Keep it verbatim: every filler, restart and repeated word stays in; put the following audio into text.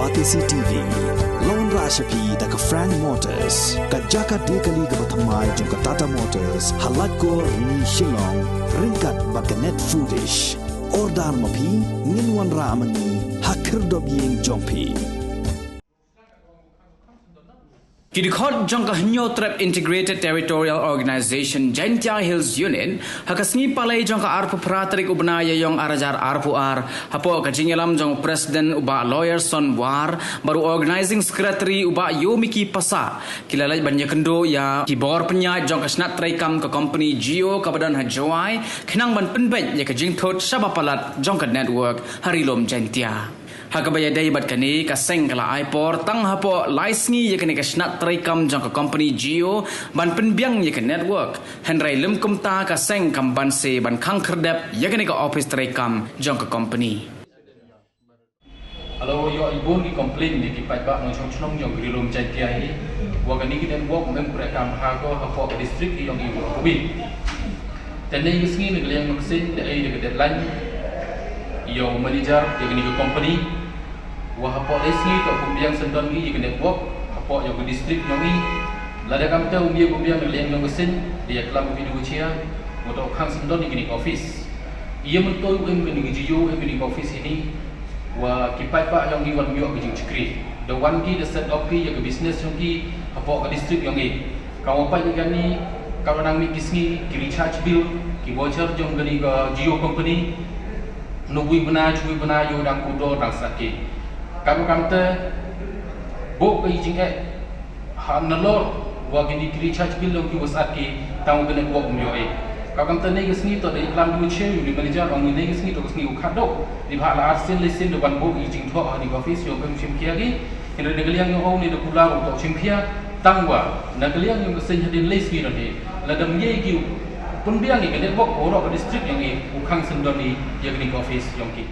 Batesi T V, la wanrah sha phi da ka Frank Motors, ka jaka die kali kaba thymmai jong ka Tata Motors, ha Laitkor, Rni, Shillong, ryngkat bad ka Net Foodish. Order ma phi, ngin wanrah ma ngi ha khyrdop ïing jong phi. Ki dkhot jong ka Hynñiew Trep Integrated Territorial Organization Jaintia Hills Unit, ha ka sngi Palei jong ka arphew phra tarik u bnai Ïaiong arhajar arphew ar, hapoh ka jingïalam jong u President u Bah Lawyerson War bad u Organizing Secretary u Bah Yomiki Passah, ki la leit ban ïakynduh ïa ki bor pynïaid jong ka shnat treikam ka kompani Jio kaba don ha Jowai, khnang ban pynbeit ïa ka jingthut shaba palat jong ka network ha Ri Lum Jaintia. Ha kaba ïadei bad kane, ka seng ka la ai por tang hapoh lai sngi ïa kane ka shnat treikam jong ka kompani Jio ban pynbiang ïa ka network, hynrei lym kumta ka seng kam banse ban khang khyrdep ïa kane ka ophis treikam jong ka kompani. Hala ïoh i bun ki complain na ki paidbah nongshong shnong jong ka Ri Lum Jaintia hi, wa kane ka network ym em treikam ha ko hapoh ka district jong i wa ka wi. Te na ka sngi na ka liang ka seng da ai da ka deadline ïa u manager ïa kane ka company, wa hapoh da sngi to pynbiang syndon ngi ïa ka network hapoh ïa ka district jong i. Lada kamte um ïa pynbiang na ka liang jong ka seng, da ïaklam bad u P W Chia, wa to khang syndon ïa kane ka office. Ïa mynta u em kane ka Jio, em kane ka office ini, wa ki paidbah jong i wan ym ïoh ka jingshakri. Da wan ki da set up ki ïa ka business jong ki hapoh ka district jong i. Ka wa pait ïa kane, ka wa nang mih ki sngi, ki recharge bill, ki voucher jong kane ka Jio company. Nubui bnai, chiwui bnai, ïoh dang kudor dang sat ki. Ka wa kamte, bok ka i jingeh ha nalor wa kine ki recharge bill jong ki wa sat ki, tang u kane ka wa ym ïoh ei. Ka kamte na ka sngi to da ïaklam da u Chia, u manager, ong na ka sngi to ka sngi u khadduh. Neibhah la arsien leisien da wan bok i jingthoh ha kane ka office jong ka shim khia ki. Hynrei na ka liang jong u ne da kular u to shim khia, tang wa na ka liang jong ka seng hadien lai sngi don hi, lada ym ïa ki pynbiang ïa ka network hapoh ka district jong i, u khang syndon i ïa kane ka office jong ki.